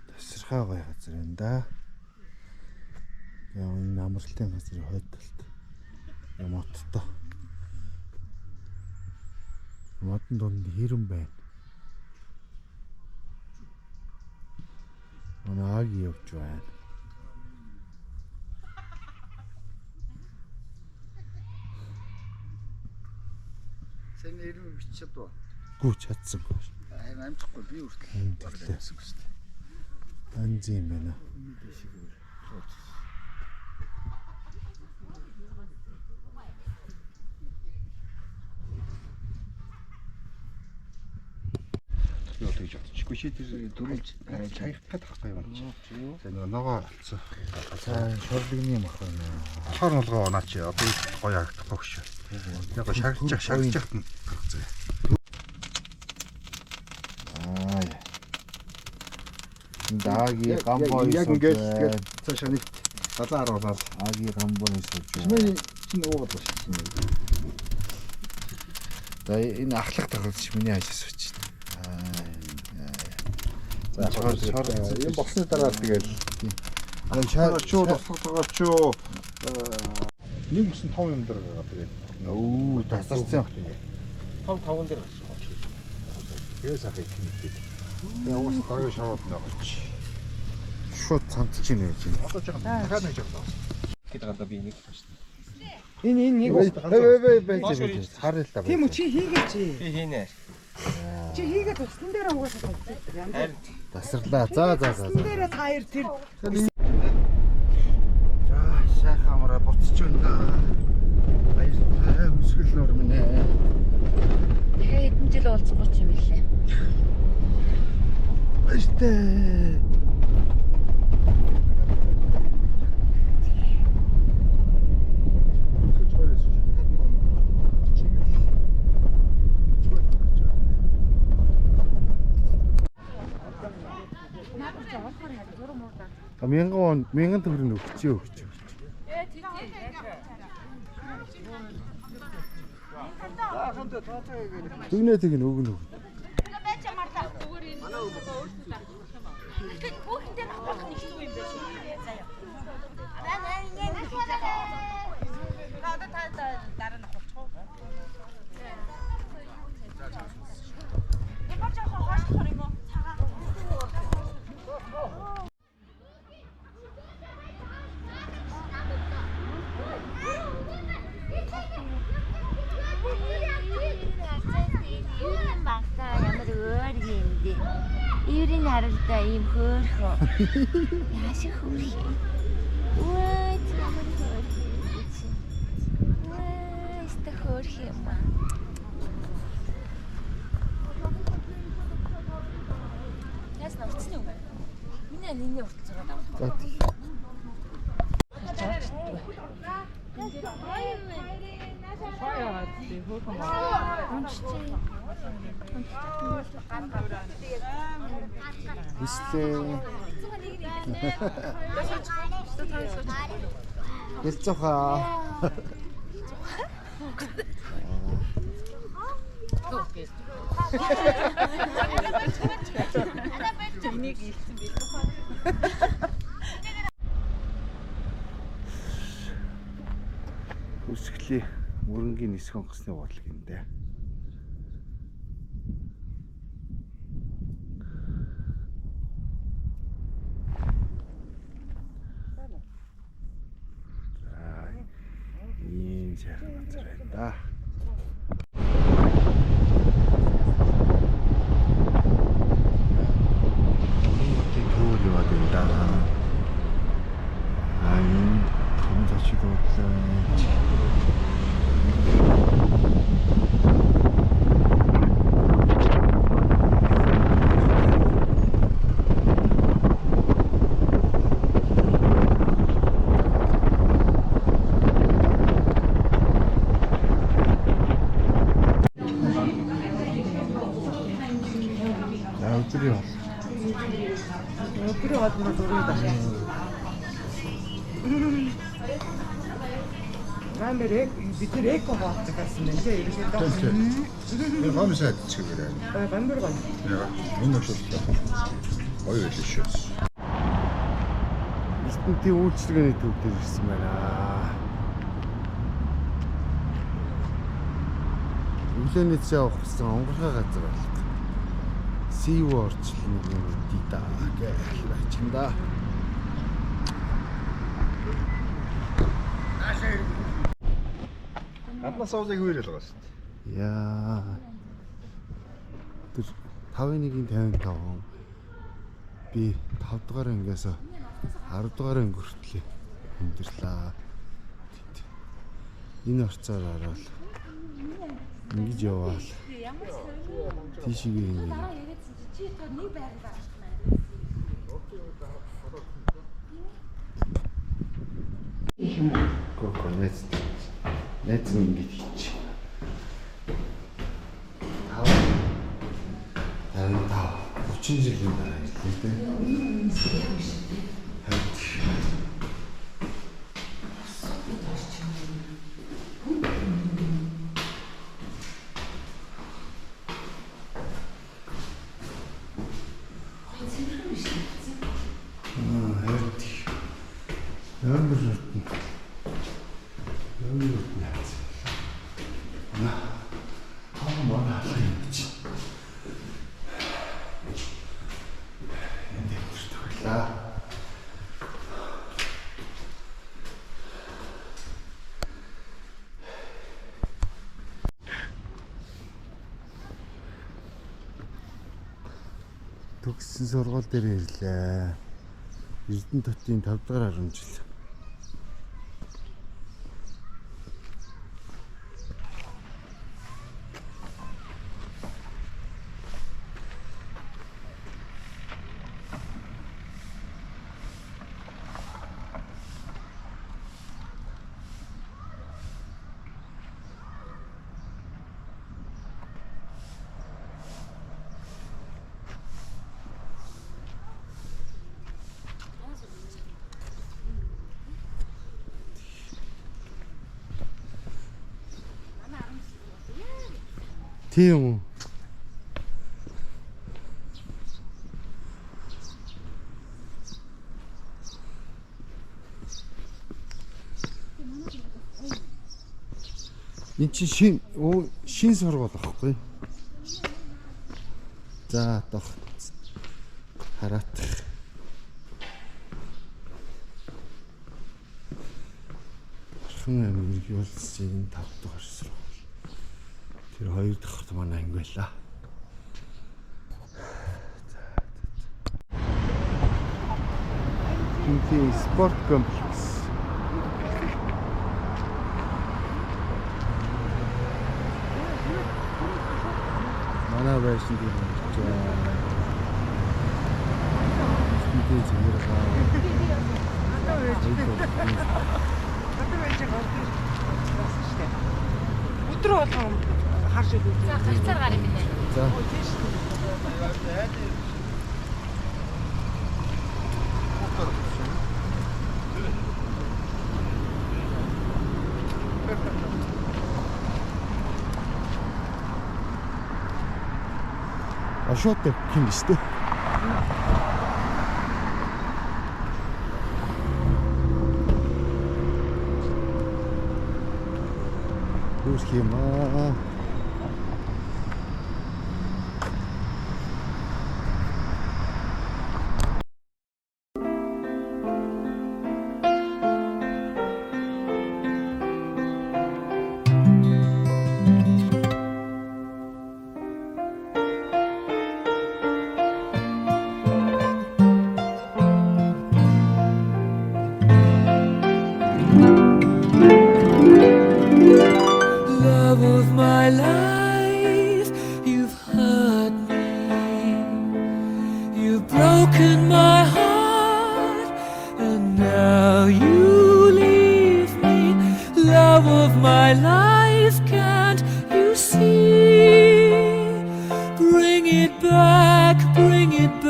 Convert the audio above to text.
Тасархай гоё газар байна да. Яа, энэ амралтын газрын хойд талд. Юм оттой. Модон дунд хэрэм байна. Манай аги явж байна. Сайн ирмэг бичиж чадваа. Гүү чадсангүй. Харин амжихгүй би хүртэл Тэглээ. гэсэн үг шүү дээ. Анз юм байна. Юу тэгж бодчихгүй ши тэр Дөрвөлж чаях гээд байхгүй юм чи. За нөгөө ногоо алдсан. За, шорлогны мах байна. Болохоор нолгоо наа чи одоо гоё харагдахгүй гэж. Яг го шагжчих шагжчихт нь гаргацгаа. Аа. Даги гамбой. Яг ингээд тэгээд цаашаа нэг далаа харуулаад Аги гамбой сууж. Чимээ чинь уугаад байна шүү дээ. За, энэ ахлах тохиолдолч миний хажаас сууж байна. Аа. За, чор чор юм болсны дараа тэгэл Аа, шар чуу туслах чуу нэг мөсөн том юм дээр байгаа тэгээд Өө, тасарсан. Том таван дээр гарсан. тэгээ сайхан их мэдээд. Тэгээ уус дараагийн шавууд нэг чи. Шууд цамцж ийн гэж байна. Одоо жоохон дахиад нэг жоохон. Гээд гадаа би нэг байна. Энэ энэ нэг Бэй бэй бэй бэй. Харъя л да. Тийм үү, чи хийгээч. Би хийнэ. Чи хийгээд туслан дээр угаасаа тавьчих. Янз. Харин Тасарлаа. За за за. Туслан дээрээ та хоёр тэр За, сайхан амраа буцаж байна да. Баяртай хөсгөл нур минь ээ. Тэгэхээр хэдэн жил уулзахгүй ч юм бэлээ. Баяртай. А мянган он мянган төгрөг өгчөө өгч өгч. Тэгнэ тэгнэ өгнө өгнө. Хүүхэндээ авах нь хэцүү юм байна шүү дээ. Заяа. Одоо та дараа нь авах уу? Ямар жоохон хойшлохор юм уу? Цагаан. Юурын багтаа ямар өөр юм бэ? Юурын харалдаа ийм хөөрхөн. Яаш хөөрхөн. Үгүй ямар хөөрхөн юм бэ чи? Үгүй өстө хөөрхөн юм аа. Яас на уртсны үг. Миний энэний урт зураг авах. За тий. Хүслээ. Хэлцэхаа. Хүсгэлээ мөрөнгийн нисэх онгоцны бодлого юм дээ. За, ийм сайхан газар байна да. Улаанбаатарын төвөр яваад байна да. А энэ том зочид буудлаа. За, өдрийн хоол. өдрийн хоол мөр дөрөв даа. Бамбар эк бид нэр эко хоол захиалсан байна тий. Ерөнхийдөө. Энэ хомс айдчихгээрээ. Бамбар гоё. Яа, энэ бол гоё байлээ шүү. Эрдэнтийн үйлчилгээний төв дээр ирсэн байна. Өглөөний цай явах гэсэн онгорхой газар байлаа. Сив орчлон нэг юм үдий да гэж байчин да. Гаднаас уулыг үерэл байгаа шүү дээ. Яа. Тэр 51-ийн 55 би 5 дугаар ангиас 10 дугаар анги хүртлээ амьдралаа. Энэ орцоор ороод ингэж яваал. Ямар сонир. Тийшээгээ ингэ. Дараа яриадсан чи чи тоо нэг байр байгаа юм байна. Гоо найз. Найз нь ингэж хийчих. 5 55 30 жилийн дараа ирлээ дээ. Харин. Аа, харин. Ямар нүтэн. Ямар нүтэн хайц. Аа, манай алга юм чи. Энд амьдэрдэг байлаа. Төгссөн сургууль дээр ирлээ. Эрдэнэ хотын 5 дахь 10 жил. Тийм үү? Энд чинь шин оо шин сургууль байхгүй. За дох хараат. Орхон аймаг улсын 5 дугаар сургууль. Тэр хоёр дахьт манай анги байлаа. Тинти спорт комплекс. Манай байшин тийм болж байна. Тинти зүгээр аа. Одоо байж байгаа болсон шүү дээ. Өдөр болгон харж өгдөг. За гарцаар гар юм байна. За. Ашуутай юм биш үү? Хүүрх юм аа. Love of my life, you've hurt me. You've broken my heart, and now you leave me. Love of my life.